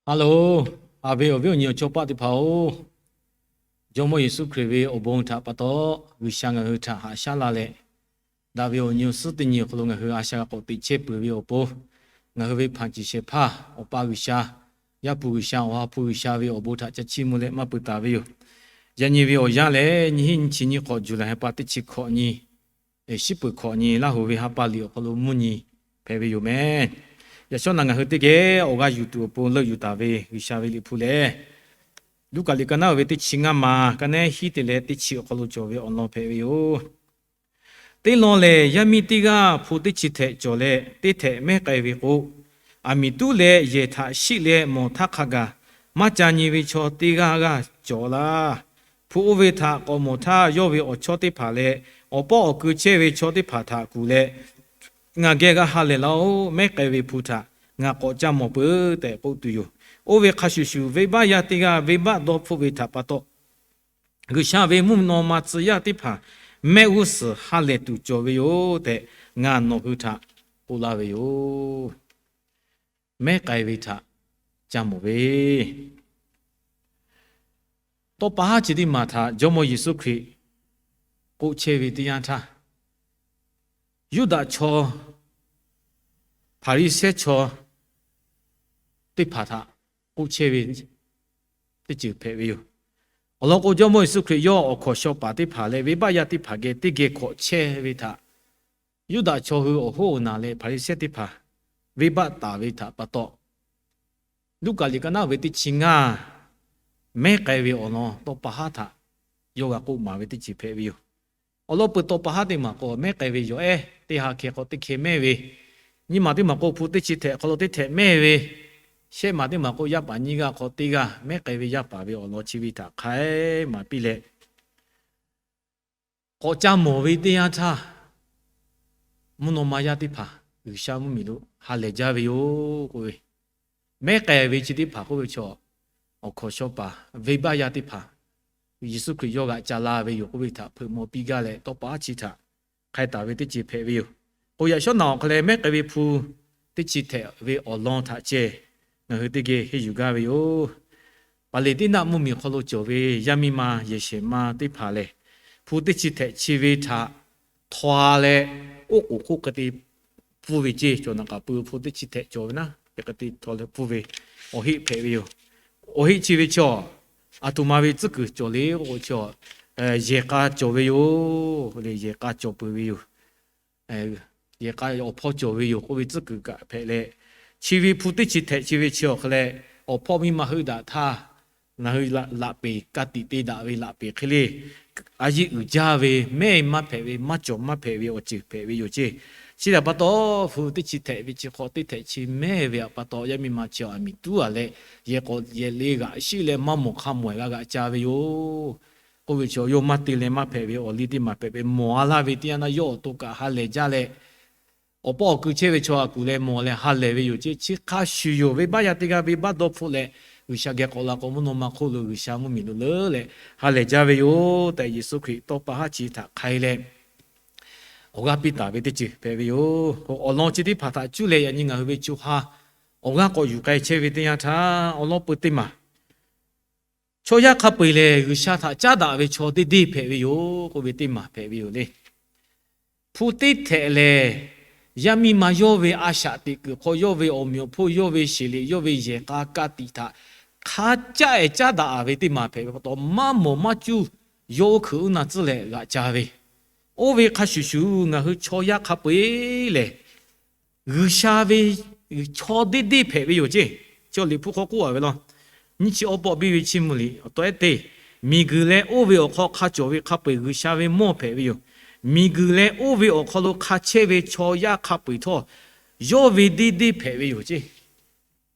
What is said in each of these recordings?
Hello, haꞈ ve awˬ viˉ awˬ nyi awˬ chawˇ paˆ teˇ hpaˍ-oˬ, Jawˇmawˇ Yeˍsuˆ Hkriꞈ ve awˬ bon htaꞈ pa taw, G'uiˬsha ngaˬ hui htaꞈ haꞈ shaˉ la leh, daꞈ ve awˬ nyi awˬ suhˉ teˇ nyi awˬ hk'aw lo ngaˬ hui a shaꞈ g'a k'awꞈ teꞈ chehˇ peuˬ ve awˬ pon, ngaˬ hui ve hpanˍ ceˬ shehˍ hpaˇ Awˬ pa G'uiˬsha, Yaˇ hpu G'uiˬsha, Awˬ ha hpu G'uiˬsha ve awˬ bon htaꞈ ca chiˇ mvuh leh maˇ pui taˍ ve yoˬ. Yaꞈ nyi ve awˬ yanˇ lehˬ, nyiˇ hinˉ nyiˇ chi nyiˇ hk'awꞈ, July ha pa teˇ chi hkawꞈ nyi, shiˉ peuˬ hkawꞈ nyi, Laˇ huˍ ve ha pa liꞈ awˬ hk'aw lo mvuhˇ nyi hpehꞈ ve yoˬ meh. Yaꞈ shawˉ naꞈ ngaˬ hui teˇ geh awˬ g'aˇ yuˬ tuˬ awˬ pon leuˆ yuˬ taˍ ve G'uiˬsha ve liꞈ hpu lehˬ, Luˉkaꞈ liꞈ ka naˉ uiˍ ve teˇ chi ngaˇ ma, ka naˉ hiˉ te leh teˇ chi awˬ hk'aw lo cawˬ ve awˬ lawn hpehꞈ ve yoˬ. Teˇ lawn lehˬ, yaˇ miˇ teˇ g'aˇ hpu teˇ chi htehꞈ cawˬ leh, teˇ htehꞈ mehˉ k'ai ve k'o, aˬ miˍ tuˉ leh yehˬ htaꞈ shiˆ leh mawˬ htaˇ hk'a gaˬ maˇ ca nyi ve chaw teˇ g'aˇ g'aˇ cawˬ laˇ. Hpu oˇ ve htaꞈ k'awꞈ mawˬ htaˇ, yawˇ ve awˬ chawˇ teˇ hpaˍ leh awˬ pawˆ awˬ keu chehˇ ve chaw teˇ hpaˍ htaꞈ kuˬ leh, Ngaˬ geh g'a ha lehˬ laˇ-oˆ. Mehˉ k'ai ve hpu htaꞈ ngaˬ k'awꞈ ca mawˬ peuˬ tehꞈ k'oˆ tuˬ yoˬ. Oˇ ve hk'a shuˍ shuˍ, venˇbaˆ yaˇ teˇ g'aˇ venˇbaˆ dawˇ hpfuhˆ ve htaꞈ pa taw, G'uiˬsha ve mvuhˇ naw ma tcuh yaˇ teˇ hpaˍ mehˆ g'uˇ suhˍ ha lehˬ tuˬ cawˬ ve yoˬ tehꞈ, ngaˬ nawˬ hui htaꞈ k'oˆ laˇ ve yoˬ. Mehˉ k'ai ve htaꞈ ca mawˬ ve, tawˇ pa haˉ chi teˇ maˬ htaꞈ Jawˇmawˇ Yeˍsuˆ Hkriꞈ k'oˆ chehˇ ve teˇ yanˇ htaˇ, Yuˇdaꞈ chaw, Hpaˍriˍsehˇ chaw teˇ hpaˍ htaꞈ k'oˆ chehˇ ve teˇ ceuˬ hpehꞈ ve yoˬ. Awˬ lawn k'o, Jawˇmawˇ Yeˍsuˆ Hkriꞈ yawˇ awˬ hkawnˍ shaw paˍ teˇ hpaˍ leh venˇbaˆ yaˇ teˇ hpaˍ geh teˇ geh hkawꞈ chehˇ ve htaꞈ Yuˇdaꞈ chaw hui awˬ hoˉ awˬ naˬ leh Hpaˍriˍsehˇ teˇ hpaˍ venˇbaˆ taˍ ve htaꞈ pa taw, Luˉkaꞈ liꞈ ka naˉ ve teˇ chi ngaˇ, mehˉ k'ai ve awˬ lawn tawˇ pa haˉ htaꞈ yawˇ g'a k'oˆ maˍ ve teˇ ceuˬ hpehꞈ ve yoˬ. Awˬ lawn peuˬ tawˇ pa haˉ teˇ maˬ k'o, mehˉ k'ai ve yoˬ ehˉ, teˇ ha hkeh hk'aw teˇ hkeh mehˉ ve, nyiˇ maˬ teˇ maˬ k'o, hpu teˇ chi htehꞈ hk'aw lo teˇ htehꞈ mehˉ ve, shehˆ maˬ teˇ maˬ k'o, yaˇ paˍ nyiˇ g'aˇ hk'aw teˇ g'aˇ mehˉ k'ai ve yaˇ paˍ ve awˬ lawn chi ve htaꞈ hk'a maˍ piˇ leh, k'awꞈ ca mawˬ ve teˇ yanˇ htaˇ, mvuhˇ naw ma yaˇ teˇ hpaˍ G'uiˬsha mvuhˇmiˬ lo ha lehˬ jaˇ ve yoˬ k'oˆ ve, mehˉ k'ai ve chi teˇ hpaˍ k'oˆ ve chaw, awˬ hkawnˍ shaw paˍ, venˇbaˆ yaˇ teˇ hpaˍ, Yeˍsuˆ Hkriꞈ yawˇ g'aꞈ ca la ve yoˬ k'oˆ ve htaꞈ hpeuꞈ maw piˇ gaˇ leh, tawˇ pa haˉ chi htaꞈ hk'a taˍ ve teˇ ceuˬ hpehꞈ ve yoˬ. K'o, yaꞈ shawˉ naꞈ awˬ hk'aw leh mehˉ k'ai ve hpu teˇ chi htehꞈ ve awˬ lawn htaꞈ ceh ngaˬ hui teˇ geh henˇ yuˬ gaˇ ve yoˬ. Paˍleˍtiˉnaˆ mvuhˇmiˬ hk'aw lo cawˬ ve yaˇ miˇ ma yehˬ shehˍ ma teˇ hpaˍ lehˬ, hpu teˇ chi htehꞈ chi ve htaꞈ htaw leh, oˉ k'oˍ hk'oˆ hk'e te pfuhˇ ve ceˇ. Cawˬ naꞈ k'aꞈ pui hpu teˇ chi htehꞈ cawˬ ve naˉ, hk'e te htaw leh pfuhˇ ve awˬ heˆ hpehꞈ ve yoˬ. Awˬ heˆ chi ve chaw, aˬ htoꞈ ma ve tcuhˉ kuiˬ cawˬ le k'o, chaw yehˬ k'a cawˬ ve yoˬ. Yehˬ k'a cawˬ peuˬ ve yoˬ. Yehˬ k'a awˬ hpawˇ cawˬ ve yoˬ k'oˆ ve tcuhˉ kuiˬ kaꞈ hpehꞈ leh, chi ve hpu teˇ chi htehꞈ chi ve chi awˬ hk'a leh, awˬ hpawˇ miˇ ma heuˆ daꞈ htaˇ, ngaˬ hui laꞈ peˍ ka tiꞈ te daꞈ ve laꞈ peˍ hk'e le, a yeˇ uiˍ jaˇ ve mehˆ maˇ hpehꞈ ve, maˇ cawˬ maˇ hpehꞈ ve awˬ ceuˬ hpehꞈ ve yoˬ ceˇ. Chi htaꞈ pa taw, hpu teˇ chi htehꞈ ve chi hk'aw teˇ htehꞈ chi mehˉ ve htaꞈ pa taw, yaˇ miˇ ma chi aˬ miˍ tuˉ a leh, yehˬ k'awꞈ yehˬ le g'aꞈ shiˆ leh maˇ mawˬ hk'a mawˬ g'a g'aꞈ ca ve yoˬ. K'oˆ ve chaw yawˇ maˇ te leh maˇ hpehꞈ ve awˬ liˇ teˇ maˬ hpehꞈ ve, mawˬ a laˇ ve teˇ yanˇ naˆ yawˇ awˬ to kaꞈ ha lehˬ jaˇ leh, awˬ pawˆ awˬ keu chehˇ ve chaw a kuˬ leh mawˬ leh ha lehˬ ve yoˬ ceˇ. Chi hk'a shuˍ yoˬ, venˇbaˆ yaˇ teˇ g'aˇ venˇbaˆ dawˇ hpfuhˆ leh, G'uiˬsha geh k'awꞈ la k'o, mvuhˇ naw ma hk'oˆ lo G'uiˬsha mvuhˇmiˬ lo leuˉ leh ha lehˬ jaˇ ve yoˬ tehꞈ, Yeˍsuˆ Hkriꞈ tawˇ pa haˉ chi htaꞈ hk'ai leh awˬ g'aˇ piˇ taˍ ve teˇ ceuˬ hpehꞈ ve yoˬ. Awˬ lawn chi teˇ hpaˍ htaꞈ cuˇ leh yaꞈ nyi ngaˬ hui ve co ha awˬ g'aˇ k'awꞈ yuˬ k'ai chehˇ ve teˇ yanˇ htaˇ, awˬ lawn peu teˇ maˬ, chaw yaˇ hk'a peu-eˬ lehˬ, G'uiˬsha htaꞈ caˉ daꞈ ve chaw deˇ deˇ hpehꞈ ve yoˬ k'oˆ ve teˇ maˬ hpehꞈ ve yoˬ le. Hpu teˇ htehꞈ lehˬ, yaˇ miˇ ma yawˇ ve a shaꞈ teꞈ kuiˬ hk'aw, yawˇ ve awˬ meꞈ awˬ hponˇ, yawˇ ve sheˍ liꞈ, yawˇ ve yehˬ k'a ka tiꞈ htaꞈ hk'a caˉ-ehˍ caˉ daꞈ ve teˇ maˬ hpehꞈ ve pa taw, maˇ mawˬ maˇ cuˇ yawˇ oˇ hkeuꞈ uˉ na tcuhˉ leh g'aꞈ ca ve. Oˇ ve hk'a shuˍ shuˍ, ngaˬ hui chaw yaˇ hk'a peu-eˬ lehˬ, G'uiˬsha ve chaw deˇ deˇ hpehꞈ ve yoˬ ceˇ. Chaw liꞈ hpu hk'aw k'oˆ a ve law, nyiˇ chi awˇ pawˆ biˇ ve chiˇ mvuh liꞈ awˬ tawehˉ teˇ, miˬguiˬ leh oˇ ve awˬ hk'aw hk'a cawˬ ve hk'a peu-eˬ G'uiˬsha ve mawˇ hpehꞈ ve yoˬ. Miˬguiˬ leh oˇ ve awˬ hk'aw lo hk'a chehˇ ve chaw yaˇ hk'a peu-eˬ htawˇ, yawˇ ve deˇ deˇ hpehꞈ ve yoˬ ceˇ.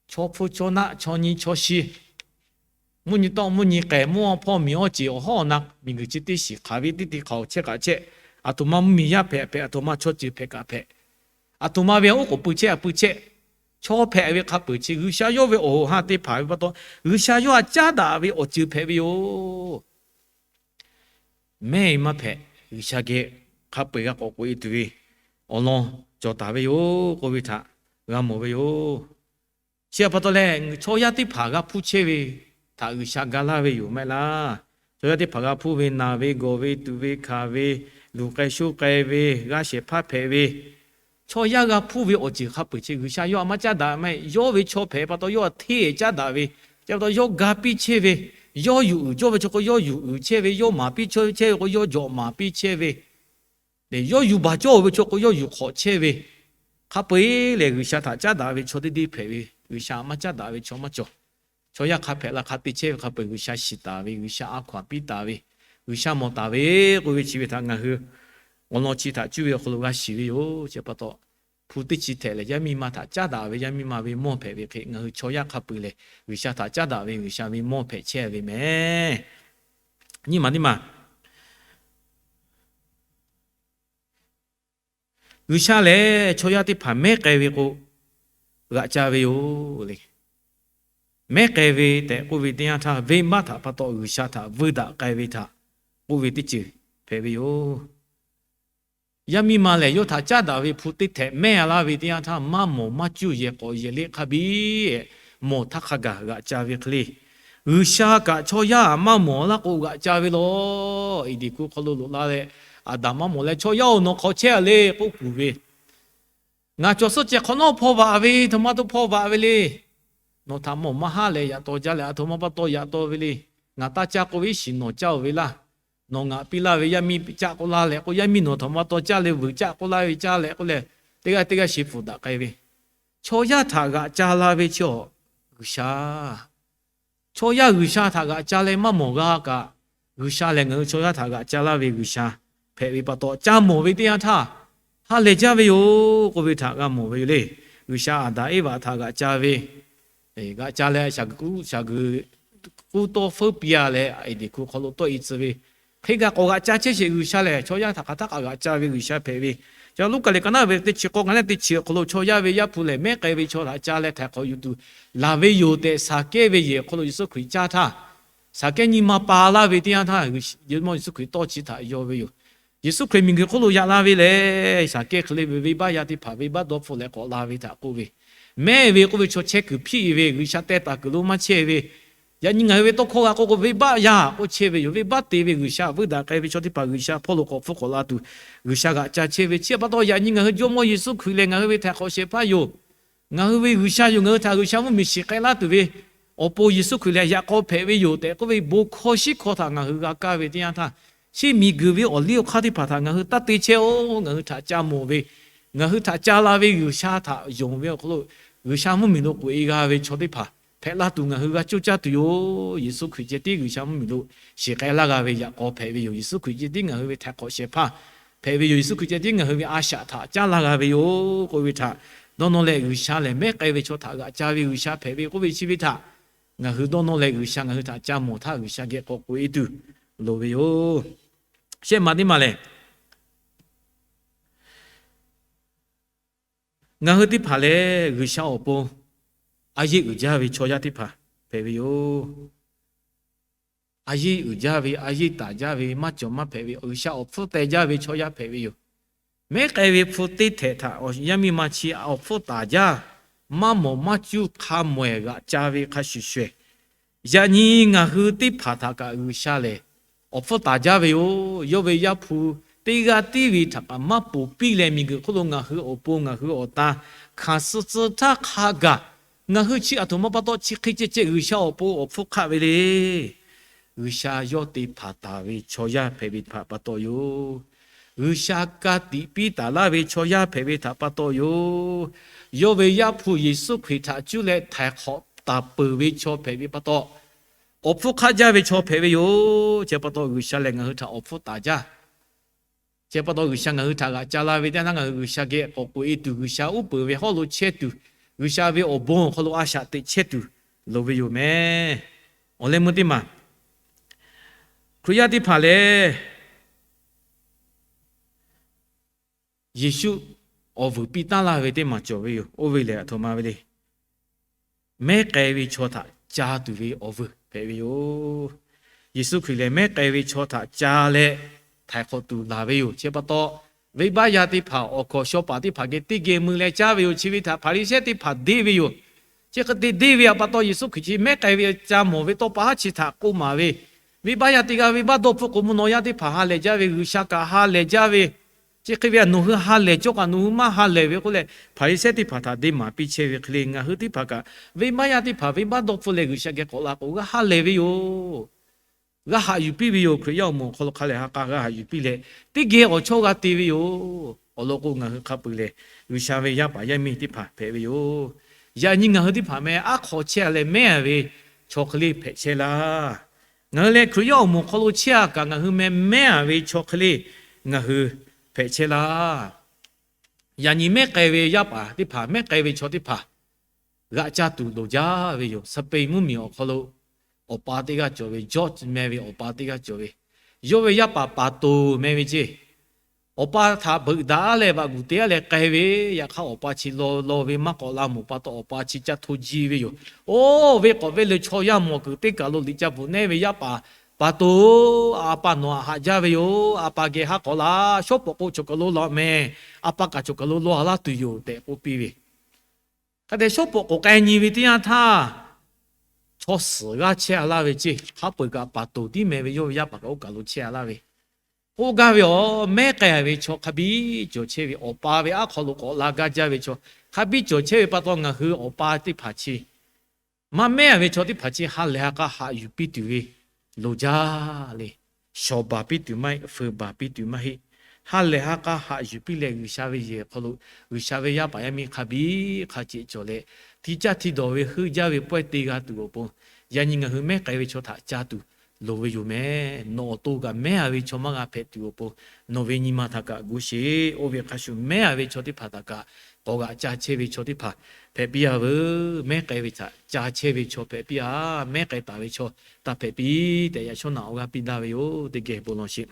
Chaw hpu chaw naˆ chaw nyi chaw shi, mvuhˇ nyi tawˆ mvuhˇ nyi k'ehˬ, mvuhˇ awˇ hpawˇ miˬ awˇ ceˬ awˬ hawˉ awˬ na, miˬguiˬ chi teˇ shiˍ hk'aˬ ve teˇ te hk'aˬ awˬ chehˇ kaꞈ chehˇ, aˬ htoꞈ ma mvuhˇmiˬ yaˇ hpehꞈ hpehꞈ, aˬ htoꞈ ma chaw ceuˬ hpehꞈ kaꞈ hpehꞈ, aˬ htoꞈ ma ve oˉ k'oˍ pui chehˇ a pui chehˇ, chaw hpehꞈ ve hk'a peu-eˬ chi G'uiˬsha yawˇ ve awˬ hoꞈ ha te hpanˍ ve pa taw, G'uiˬsha yawˇ htaꞈ caˉ daꞈ ve awˬ ceuˬ hpehꞈ ve yoˬ. Mehˆ maˇ hpehꞈ, G'uiˬsha geh hk'a peu-eˬ g'a k'awꞈ k'oꞈ-e tuˬ ve awˬ lawn cawˬ taˍ ve yoˬ k'oˆ ve htaꞈ g'a mawˬ ve yoˬ. Chi pa taw lehˬ, chaw yaˇ teˇ hpaˍ g'a hpuˇ chehˇ ve htaꞈ G'uiˬsha ga laˇ ve yoˬ maˇ heˆ laˇ. Chaw yaˇ teˇ hpaˍ g'a hpuˇ ve, naˬ ve, gawˬ ve, tuꞈ ve, hkanˍ ve, luˬ k'ai shoˆ k'ai ve, g'aˇ shehˍ hpaˇ hpehꞈ ve, chaw yaˇ g'a hpuˇ ve awˬ ceuˬ hk'a peu-eˬ chi G'uiˬsha yawˇ htaꞈ maˇ caˉ daꞈ maˇ heˆ. Yawˇ ve chaw hpehꞈ pa taw yawˇ htaꞈ hteˇ caˉ daꞈ ve, chi pa taw yawˇ ga piˇ chehˇ ve, yawˇ yuˬ uiˍ cawˇ ve chaw k'o yawˇ yuˬ uiˍ chehˇ ve, yawˇ maˍ piˇ chehˇ ve k'o yawˇ jawꞈ maˍ piˇ chehˇ ve, yawˇ yuˬ baˬ cawˇ ve chaw k'o yawˇ yuˬ hk'awꞈ chehˇ ve, hk'a peu-eˬ lehˬ G'uiˬsha htaꞈ caˉ daꞈ ve chaw teˇ deˇ hpehꞈ ve, G'uiˬsha maˇ caˉ daꞈ ve chaw maˇ cawˬ. Chaw yaˇ hk'a hpehꞈ la hk'a te chehˇ ve hk'a peu-eˬ G'uiˬsha shiˍ taˍ ve, G'uiˬsha a hkaw anˬ piˇ taˍ ve, G'uiˬsha mawˬ taˍ ve k'oˆ ve chi ve htaꞈ ngaˬ hui awˬ lawn chi htaꞈ cuˇ ve awˬ hk'aw lo g'a shiˍ ve yoˬ. Chi pa taw, hpu teˇ chi htehꞈ lehˬ yaˇ miˇ ma htaꞈ caˉ daꞈ ve yaˇ miˇ ma ve mawˇ hpehꞈ ve hk'e, ngaˬ hui chaw yaˇ hk'a peu-eˬ lehˬ G'uiˬsha htaꞈ caˉ daꞈ ve G'uiˬsha ve mawˇ hpehꞈ chehˇ ve mehˍ. Nyiˇ maˬ teˇ maˬ, G'uiˬsha lehˬ chaw yaˇ teˇ hpaˍ mehˉ k'ai ve k'o g'aꞈ ca ve yoˬ le. Mehˉ k'ai ve tehꞈ k'oˆ ve teˇ yanˇ htaˇ, venˇbaˆ htaꞈ pa taw G'uiˬsha htaꞈ vuiˇ daꞈ k'ai ve htaꞈ k'oˆ ve teˇ ceuˬ hpehꞈ ve yoˬ. Yaˇ miˇ ma lehˬ yawˇ htaꞈ caˉ daꞈ ve hpu teˇ htehꞈ mehˉ laˇ ve teˇ yanˇ htaˇ, maˇ mawˬ maˇ cuˇ yehˬ k'awꞈ yehˬ leˆ hk'a biˇ mawˬ htaˇ hk'a gaˬ g'aꞈ ca ve hk'e le. G'uiˬsha kaꞈ chaw yaˇ maˇ mawˬ laˇ k'o g'aꞈ ca ve lawˬ. Eˍdeˍ hkuˇ hk'aw lo loꞈ la leh, Aˍdanˍ maˇ mawˬ leh, Chaw yaˇ-oˬ, nawˬ hk'aw chehˇ-a le k'oˆ kuˬ ve, Ngaˬ cawˬ suhˉ ceh hk'awꞈ nawˉ hpaw vaꞈ ve, htoꞈ ma to hpaw vaꞈ ve le. Nawˬ htaꞈ mawˬ maˇ haˉ leh yaꞈ taw jaˇ leh, aˬ htoꞈ ma pa taw yaꞈ taw ve le. Ngaˬ taˇ caˇ k'oˆ ve iˉ shiˍ nawˬ caˇ-oˬ ve laˇ. Nawˬ ngaˬ piˇ laˇ ve yaˇ miˇ caˆ k'oˆ laˇ leh k'o, yaˇ miˇ nawˬ htoꞈ ma pa taw caˇ leh vuiˬ caˆ k'oˆ laˇ ve caˇ leh k'oˆ leh, teˇ g'aˇ teˇ g'aˇ sheˍ pfuhˍ daꞈ k'ai ve, chaw yaˇ htaꞈ g'aꞈ ca la ve chi-awˬ, G'uiˬsha chaw yaˇ G'uiˬsha htaꞈ g'aꞈ ca leh maˇ mawˬ g'a kaꞈ, G'uiˬsha lehˬ ngaˬ hui chaw yaˇ htaꞈ g'aꞈ ca laˇ ve G'uiˬsha hpehꞈ ve pa taw, ca mawˬ ve teˇ yanˇ htaˇ ha lehˬ jaˇ ve yoˬ k'oˆ ve htaꞈ g'a mawˬ ve yoˬ le. G'uiˬsha Aˍdanˍ Eˇvaꞈ htaꞈ g'aꞈ ca ve, g'aꞈ ca leh shaˍ guiˬ k'uˉ tawˇ feuˉ piˇ-a leh, Eˍdeˍ hkuˇ hk'aw lo tawˆ-e tcuh ve, hk'e g'a k'awꞈ g'aꞈ ca chehˇ sheˍ. G'uiˬsha lehˬ chaw yaˇ htaꞈ hk'aˬ htaˇ kaꞈ g'aꞈ ca ve G'uiˬsha hpehꞈ ve. Ca Luˉkaꞈ liꞈ ka naˉ ve teˇ chi k'awˇ ka naˉ teˇ chi awˬ hk'aw lo chaw yaˇ ve Yaˇ hpu lehˬ mehˉ k'ai ve chaw htaꞈ ca leh htaiˍ hk'awꞈ yuˬ tuˬ laˬ ve yoˬ tehꞈ, Saˍkehˇ ve yehˬ awˬ hk'aw lo Yeˍsuˆ Hkriꞈ caˇ htaˇ, Saˍkehˇ nyi ma pa laˇ ve teˇ yanˇ htaˇ, Yeˍsuˆ Hkriꞈ tawˇ chi htaꞈ yaw ve yoˬ. Yeˍsuˆ Hkriꞈ miˬguiˬ hk'oˆ lo yaꞈ la ve lehˬ, Saˍkehˇ hk'e le ve venˇbaˆ yaˇ teˇ hpaˍ venˇbaˆ dawˇ hpfuhˆ leh k'awꞈ la ve htaꞈ k'oˆ ve, mehˆ ve k'oˆ ve chaw chehˇ kuiˬ hpiˆ-e ve, G'uiˬsha teh taˍ kuiˬ lo maˇ chehˇ ve, yaꞈ nyi ngaˬ hui ve tawˇ hkawˇ g'a k'oˆ k'o venˇbaˆ yaˇ k'oˆ chehˇ ve yoˬ. Venˇbaˆ te ve G'uiˬsha vuiˇ daꞈ k'ai ve chaw teˇ hpaˍ G'uiˬsha hpawˇ lo k'awꞈ hpfuhˆ k'awꞈ la tuˬ G'uiˬsha g'aꞈ ca chehˇ ve chi pa taw, yaꞈ nyi ngaˬ hui Jawˇmawˇ Yeˍsuˆ Hkriꞈ lehˬ ngaˬ hui ve htaiˍ hk'awꞈ shehˍ hpaˇ yoˬ. Ngaˬ hui ve G'uiˬsha yoˬ. Ngaˬ hui htaꞈ G'uiˬsha mvuhˇmiˬ shiˍ k'ai laˇ tuˬ ve awˬ pon Yeˍsuˆ Hkriꞈ lehˬ yaꞈ k'aw hpehꞈ ve yoˬ tehꞈ k'oˆ ve bon hkawˇ shiˉ hkawˇ htaꞈ ngaˬ hui g'a kaˇ ve teˇ yanˇ htaˇ, chi miˬguiˬ ve awˬ liˇ awˬ hk'aˇ teˇ hpaˍ htaꞈ ngaˬ hui taˇ te chehˇ-oˬ. Ngaˬ hui htaꞈ ca mawˬ ve, ngaˬ hui htaꞈ ca la ve G'uiˬsha htaꞈ yonˍ ve awˬ hk'aw lo, G'uiˬsha mvuhˇmiˬ lo k'oꞈ-e g'a ve chaw teˇ hpaˍ hpehꞈ la tuˬ ngaˬ hui g'a coˇ caˇ tuˬ yoˬ. Yeˍsuˆ Hkriꞈ ceh tiˉ G'uiˬsha mvuhˇmiˬ lo shiˍ k'ai laˇ g'a ve yaꞈ k'aw hpehꞈ ve yoˬ. Yeˍsuˆ Hkriꞈ ceh tiˉ ngaˬ hui ve htaiˍ hk'awꞈ shehˍ hpaˇ hpehꞈ ve yoˬ. Yeˍsuˆ Hkriꞈ ceh tiˉ ngaˬ hui ve a shaꞈ htaꞈ caˉ laˇ g'a ve yoˬ k'oˆ ve htaꞈ dawˇ nawˇ leh, G'uiˬsha lehˬ mehˉ k'ai ve chaw htaꞈ g'aꞈ ca ve G'uiˬsha hpehꞈ ve k'oˆ ve chi ve htaꞈ ngaˬ hui dawˇ nawˇ leh, G'uiˬsha ngaˬ hui htaꞈ ca mawˬ htaˇ G'uiˬsha geh k'awꞈ k'oꞈ-e tuˬ loˍ ve yoˬ. Shehˆ maˬ teˇ maˬ lehˬ, ngaˬ hui teˇ hpaˍ lehˬ G'uiˬsha awˬ pon a yeˆ uiˍ jaˇ ve chaw yaˇ teˇ hpaˍ hpehꞈ ve yoˬ. A yeˆ uiˍ jaˇ ve, a yeˆ taˍ jaˇ ve, maˇ cawˬ maˇ hpehꞈ ve, G'uiˬsha awˬ hpfuhˇ teh jaˇ ve chaw yaˇ hpehꞈ ve yoˬ. Mehˉ k'ai ve hpu teˇ htehꞈ htaꞈ yaˇ miˇ ma chi awˬ hpfuhˇ taˍ jaˇ, maˇ mawˬ maˇ cuˇ hk'a mawehˬ g'aꞈ ca ve hk'a shuˍ shuˍ, yaꞈ nyi ngaˬ hui teˇ hpaˍ htaꞈ kaꞈ G'uiˬsha lehˬ awˬ hpfuhˇ taˍ jaˇ ve yoˬ. Yawˇ ve Yaˇ hpu teˇ g'aˇ tiˉ ve htaꞈ kaꞈ maˇ ponˬ piˇ leh, miˬguiˬ hk'oˆ lo ngaˬ hui awˬ pon ngaˬ hui awˬ tan hkanˍ suh tcuh htaˇ hk'a gaˬ, ngaˬ hui chi aˬ htoꞈ ma pa taw chi hk'e ceh ceh G'uiˬsha awˬ pon awˬ hpfuhˇ hk'aˆ ve le. G'uiˬsha yawˇ te hpanˍ taˍ ve chaw yaˇ hpehꞈ ve htaꞈ pa taw yoˬ. G'uiˬsha ka tiꞈ piˇ taˍ laˇ ve chaw yaˇ hpehꞈ ve htaꞈ pa taw yoˬ. Yawˇ ve Yaˇ hpu Yeˍsuˆ Hkriꞈ htaꞈ cuˇ leh htaiˍ hk'awꞈ taˍ peuˬ ve chaw hpehꞈ ve pa taw, awˬ hpfuhˇ hk'aˆ jaˇ ve chaw hpehꞈ ve yoˬ. Chi pa taw G'uiˬsha lehˬ ngaˬ hui htaꞈ awˬ hpfuhˇ taˍ jaˇ. Chi pa taw G'uiˬsha ngaˬ hui htaꞈ g'aꞈ ca la ve teˇ yanˇ htaˇ ngaˬ hui G'uiˬsha geh k'awꞈ k'oꞈ-e tuˬ, G'uiˬsha uˉ peunˍ ve hawˉ lo chehˇ tuˬ, G'uiˬsha ve awˬ bon awˬ hk'aw lo a shaꞈ teꞈ chehˇ tuˬ loˍ ve yoˬ mehˍ. Awˬ leh meuˇ teˇ maˬ, Hkriꞈ yaˇ teˇ hpaˍ lehˬ Yeˍsuˆ awˬ vuiˬ piˇ taˉ laˇ ve teˇ maˬ cawˬ ve yoˬ. Oˇ ve lehˬ aˬ htoꞈ ma ve le. Mehˉ k'ai ve chaw htaꞈ ca tuˬ ve awˬ vuiˬ hpehꞈ ve yoˬ. Yeˍsuˆ Hkriꞈ lehˬ mehˉ k'ai ve chaw htaꞈ ca leh htaiˍ hk'awꞈ tuˬ laˬ ve yoˬ. Chi pa taw, venˇbaˆ yaˇ teˇ hpaˍ awˬ hkawnˍ shaw paˍ teˇ hpaˍ geh teˇ geh mui leh caˇ ve yoˬ. Chi ve htaꞈ Hpaˍriˍsehˇ teˇ hpaˍ deˇ ve yoˬ. Chi hk'e te deˇ ve pa taw, Yeˍsuˆ Hkriꞈ chi mehˉ k'ai ve ca mawˬ ve tawˇ pa haˉ chi htaꞈ k'oˆ maˍ ve, venˇbaˆ yaˇ teˇ g'aˇ venˇbaˆ dawˇ hpfuhˆ k'o, mvuhˇ naw yaˇ teˇ hpaˍ ha lehˬ jaˇ ve, G'uiˬsha kaꞈ ha lehˬ jaˇ ve, chi hk'e ve a, nawˬ hui ha lehˬ cawˇ kaꞈ nawˬ hui maˇ ha lehˬ ve k'oˆ leh, Hpaˍriˍsehˇ teˇ hpaˍ htaꞈ deˇ maˍ piˇ chehˇ ve hk'e le, ngaˬ hui teˇ hpaˍ kaꞈ venˇbaˆ yaˇ teˇ hpaˍ venˇbaˆ dawˇ hpfuhˆ leh G'uiˬsha geh k'awꞈ la k'o, g'a ha lehˬ ve yoˬ. G'a haꞈ yuˬ piˇ ve yoˬ. Hkriꞈ yaˇ awˬ moˍ awˬ hk'aw lo hk'a lehˬ ha k'a g'a haꞈ yuˬ piˇ leh, teˇ geh awˬ chawˇ g'a te ve yoˬ. Awˬ lawn k'o, ngaˬ hui hk'a peuˬ lehˬ, G'uiˬsha ve yaˇ paˍ yaˇ miˇ teˇ hpaˍ hpehꞈ ve yoˬ. Yaꞈ nyi ngaˬ hui teˇ hpaˍ meh aˉ hk'aw chehˇ a leh mehˉ a ve chaw hk'e le hpehꞈ chehˇ laˇ. Ngaˬ hui lehˬ Hkriꞈ yaˇ awˬ moˍ hk'aw lo chehˇ a kaꞈ, ngaˬ hui meh mehˉ a ve chaw hk'e le ngaˬ hui hpehꞈ chehˇ laˇ. Yaꞈ nyi mehˉ k'ai ve yaˇ paˍ teˇ hpaˍ, mehˉ k'ai ve chaw teˇ hpaˍ g'aꞈ caˇ tuˬ loˍ jaˇ ve yoˬ. Spain mvuhˇmiˬ awˬ hk'aw lo awˬ pa teˇ g'aˇ cawˬ ve, George meh ve awˬ pa teˇ g'aˇ cawˬ ve, yawˇ ve yaˇ paˍ Paˍtoˍ meh ve ceˇ. Awˬ pa htaꞈ beuꞈ daꞈ a leh vaꞈ guˬ te a leh k'ai ve, yaꞈ hk'aˇ awˬ pa chi law law ve maˇ k'awꞈ la mawˬ pa taw, awˬ pa chi caˇ hto ji ve yoˬ. Oˇ ve k'awꞈ ve leh chaw yaˇ mawˬ kuiˬ teˇ kaˬ lo liꞈ ca bvuhꞈ nehˉ ve yaˇ paˍ Paˍtoˍ, a pa nawˬ htaꞈ haꞈ jaˇ ve yoˬ. A pa geh haˉ k'awꞈ la, shawˉ pawˍ k'o cawˬ kaˬ lo laˬ mehˍ. A pa kaꞈ cawˬ kaˬ lo law a laˇ tuˬ yoˬ tehꞈ k'oˆ piˇ ve. Hk'a dehꞈ shawˉ pawˍ k'awꞈ k'ai nyi ve teˇ yanˇ htaˇ, chaw suhˍ g'aˇ chehˇ a laˇ ve ceˇ. Hk'a peu-eˬ kaꞈ Paˍtoˍ tiˉ meh ve yawˇ ve yaˇ paˍ kaꞈ oˇ kaˬ lo chehˇ a laˇ ve, k'oˆ gaˇ ve, awˬ mehˉ k'ai ve chaw hk'a biˇ cawˬ chehˇ ve, awˬ pa ve aˉ hk'aw lo k'awꞈ la gaˇ jaˇ ve chaw hk'a biˇ cawˬ chehˇ ve pa taw, ngaˬ hui awˬ pa teˇ hpaˍ chi maˇ mehˉ a ve chaw teˇ hpaˍ chi ha lehˬ ha k'a haꞈ yuˬ piˇ tuˬ ve loˍ jaˇ le. Shawˍ baˬ piˇ tuˬ maˇ heˆ, fuiˍ baˬ piˇ tuˬ maˇ heˆ. Ha lehˬ ha k'a haꞈ yuˬ piˇ leh, G'uiˬsha ve yehˬ hk'aw lo G'uiˬsha ve yaˇ paˍ yaˇ miˇ hk'a biˇ hk'a ceꞈ cawˬ leh, hti caˇ hti dawˬ ve heuˆ jaˇ ve pawehˇ te g'a tuˬ awˬ pon, yaꞈ nyi ngaˬ hui mehˉ k'ai ve chaw htaꞈ ca tuˬ loˍ ve yoˬ mehˍ. Nawˬ awˬ to kaꞈ mehˉ a ve chaw maˇ g'a hpehꞈ tuˬ awˬ pon, nawˬ ve nyi ma htaꞈ kaꞈ gu sheˍ. Oˇ ve hk'a shuˍ mehˉ a ve chaw teˇ hpaˍ htaꞈ kaꞈ k'awꞈ g'aꞈ ca chehˇ ve chaw teˇ hpaˍ hpehꞈ piˇ a veuˬ. Mehˉ k'ai ve htaꞈ ca chehˇ ve chaw hpehꞈ piˇ a. Mehˉ k'ai taˍ ve chaw taˇ hpehꞈ piˇ tehꞈ, yaꞈ shawˉ naꞈ awˬ g'aˇ piˇ daˇ ve yoˬ. Teˇ geh bon lawˬ sheˍ.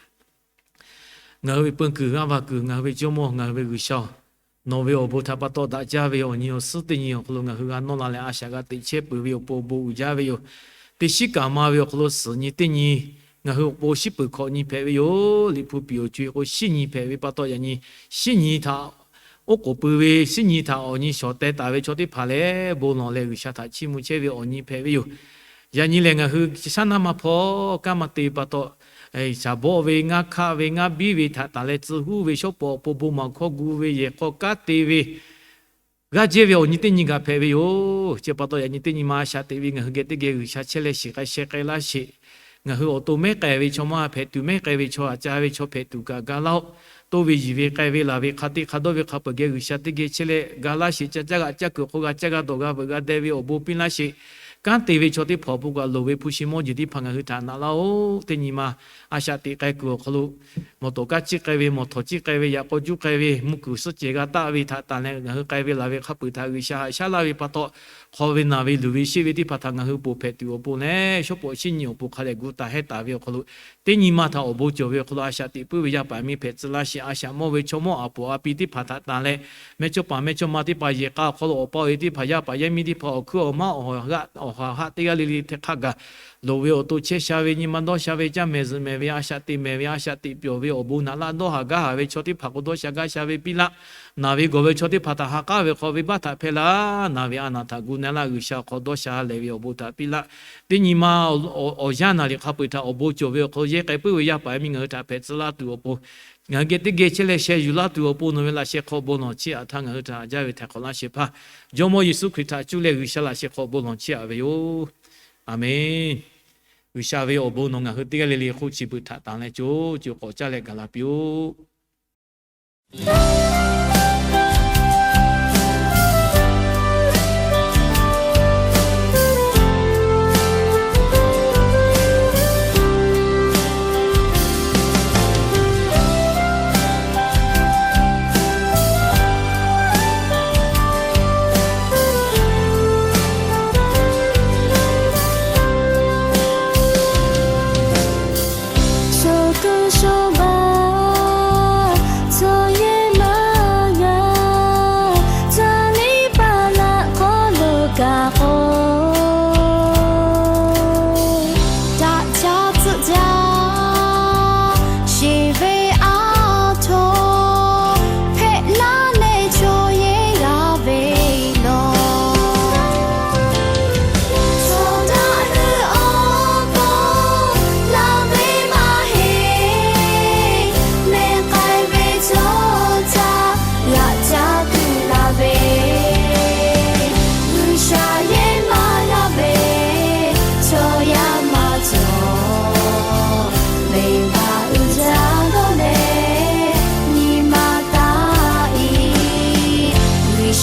Ngaˬ hui ve peu kuiˬ g'aˇ va kuiˬ, ngaˬ hui ve Jawˇmawˇ, ngaˬ hui ve G'uiˬsha-oˬ, nawˬ ve awˬ bon htaꞈ pa taw daꞈ jaˇ ve awˬ nyi awˬ suhˉ teˇ nyi awˬ hk'aw lo ngaˬ hui g'a nawˇ la leh, a shaꞈ g'a teꞈ chehˇ peuˬ ve awˬ pon awˬ bon uiˍ jaˇ ve yoˬ. Teˇ shiˉ kaꞈ ma ve awˬ hk'aw lo suhˍ nyi teˇ nyi ngaˬ hui awˬ pon shiˉ peuˬ hkawꞈ nyi hpehꞈ ve yoˬ. Liꞈ hpu piˍ awˬ co-e k'o, shiˉ nyi hpehꞈ ve pa taw, yaꞈ nyi shiˉ nyi htaꞈ oˉ k'oˍ pui ve, shiˉ nyi htaꞈ awˬ nyi shawˍ teh taˍ ve chaw teˇ hpaˍ lehˬ, bon lawˬ leh G'uiˬsha htaꞈ chiˇ mvuh chehˇ ve awˬ nyi hpehꞈ ve yoˬ. Yaꞈ nyi lehˬ, ngaˬ hui shaˉ naˇ maˇ hpawˇ kanˉ maˇ te pa taw, shaˍ bawˆ ve, ngaˇ hkaˆ ve, ngaˇ biˇ ve htaꞈ tanˬ leh tcuh huˉ ve, shawˉ pawˍ awˬ pon bon maˍ hkawˇ gu ve, yehˬ hk'aw kanˉ te ve, g'aˇ jehˇ ve awˬ nyi teˇ nyi gaˬ hpehꞈ ve yoˬ. Chi pa taw, yaꞈ nyi teˇ nyi ma a shaꞈ teꞈ ve ngaˬ hui geh teˇ geh G'uiˬsha chehˇ leh shiˍ k'ai sheh k'ai laˇ sheˍ. Ngaˬ hui awˬ to mehˉ k'ai ve chaw maˇ hpehꞈ tuˬ, mehˉ k'ai ve chaw, a ca ve chaw hpehꞈ tuˬ kaꞈ ga laˇ-oˆ. Toˇ ve yiˬ ve k'ai ve laˬ ve hk'a te hk'a dawˇ ve hk'a peu-eˬ geh G'uiˬsha teˇ geh chehˇ leh ga laˇ sheˍ. Ca caˇ g'aꞈ caˇ kuiˬ awˬ hk'aw g'a caˇ g'a dawˬ g'a veuꞈ g'a deh ve awˬ bon piˇ laˇ sheˍ. Kanˉ te ve chaw teˇ hpaˍ awˬ pon kaꞈ loˍ ve hpu shi mawˇ jeˬ teˇ hpaˍ ngaˬ hui htaꞈ naꞈ laˇ-oˆ. Teˇ nyi ma a shaꞈ teꞈ k'ai kuiˬ awˬ hk'aw lo, mawˬ tawˍ kaˇ ciˇ k'ai ve, mawˬ htawˍ ciˇ k'ai ve, yaꞈ k'aw juˇ k'ai ve, mvuhˇ kuiˬ suhˆ cehˬ g'a taˆ ve htaꞈ tanˬ leh ngaˬ hui k'ai ve laˬ ve hk'a peu-eˬ htaꞈ G'uiˬsha haꞈ shaˉ laˇ ve pa taw, hk'aw ve naˬ ve luˬ ve sheˆ ve teˇ hpaˍ htaꞈ ngaˬ hui ponˬ hpehꞈ tuˬ awˬ pon leh, shawˉ pawˍ shiˉ nyi awˬ pon hk'a leh gu taˍ hehˉ taˍ ve awˬ hk'aw lo, teˇ nyi ma htaꞈ awˬ bon cawˬ ve awˬ hk'aw lo a shaꞈ teꞈ puiˉ ve yaˇ paˍ miˇ hpehꞈ tcuh laˇ sheˍ. A shaꞈ mawˇ ve chaw mawˇ a poˍ a pi teˇ hpaˍ htaꞈ tanˬ leh, mehˇchawˇ paˍ mehˇchawˇma teˇ hpaˍ yehˬ k'a awˬ hk'aw lo awˬ pa awˬ e teˇ hpaˍ, yaˇ paˍ yaˇ miˇ teˇ hpaˍ awˬ hkuiˉ awˬ maˇ awˬ haꞈ teˇ g'aˇ le le hk'a gaˬ loˍ ve awˬ to chehˇ sha ve, nyi ma dawˇ sha ve, caˇ mehˍ zuhꞈ mehˍ ve, a shaꞈ teꞈ mehˍ ve, a shaꞈ teꞈ pyawˬ ve awˬ bon naꞈ laˇ dawˇ haˍ gaˇ haˍ ve chaw teˇ hpaˍ k'o dawˇ sha gaˇ sha ve piˇ laˇ. Naˬ ve gawˬ ve chaw teˇ hpaˍ htaꞈ ha k'aˉ ve hk'aw venˇbaˆ htaꞈ hpehˇ laˇ. Naˬ ve a naˬ htaꞈ gu na laˇ. G'uiˬsha awˬ hk'aw dawˇ sha leh ve awˬ bon htaꞈ piˇ laˇ. Teˇ nyi ma awˬ yanˇ naˬ liꞈ hk'a peu-eˬ htaꞈ awˬ bon cawˬ ve awˬ hk'aw lo yehˇ k'ai puiˉ ve yaˇ paˍ yaˇ miˇ ngaˬ hui htaꞈ hpehꞈ tcuh laˇ tuˬ awˬ pon, ngaˬ hui geh teˇ geh chehˇ leh sheh yuˬ laˇ tuˬ awˬ pon nawˬ ve laꞈ sheh hk'aw bon lawˬ chiˇ aꞈ htaˇ ngaˬ hui htaꞈ haꞈ jaˇ ve htaiˍ hk'awꞈ laˇ shehˍ hpaˇ, Jawˇmawˇ Yeˍsuˆ Hkriꞈ htaꞈ cuˇ leh G'uiˬsha laꞈ sheh hk'aw bon lawˬ chiˇ aꞈ ve yoˬ. Aˬmenˍ. G'uiˬsha ve awˬ bon nawˬ ngaˬ hui teˇ g'aˇ le le hk'oˆ chi beuꞈ htaꞈ tanˬ leh co co k'awꞈ caˇ leh gaˬ la piˇ-oˆ.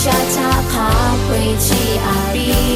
ca htaˇ hk'a peu-eˬ chi aꞈ piˇ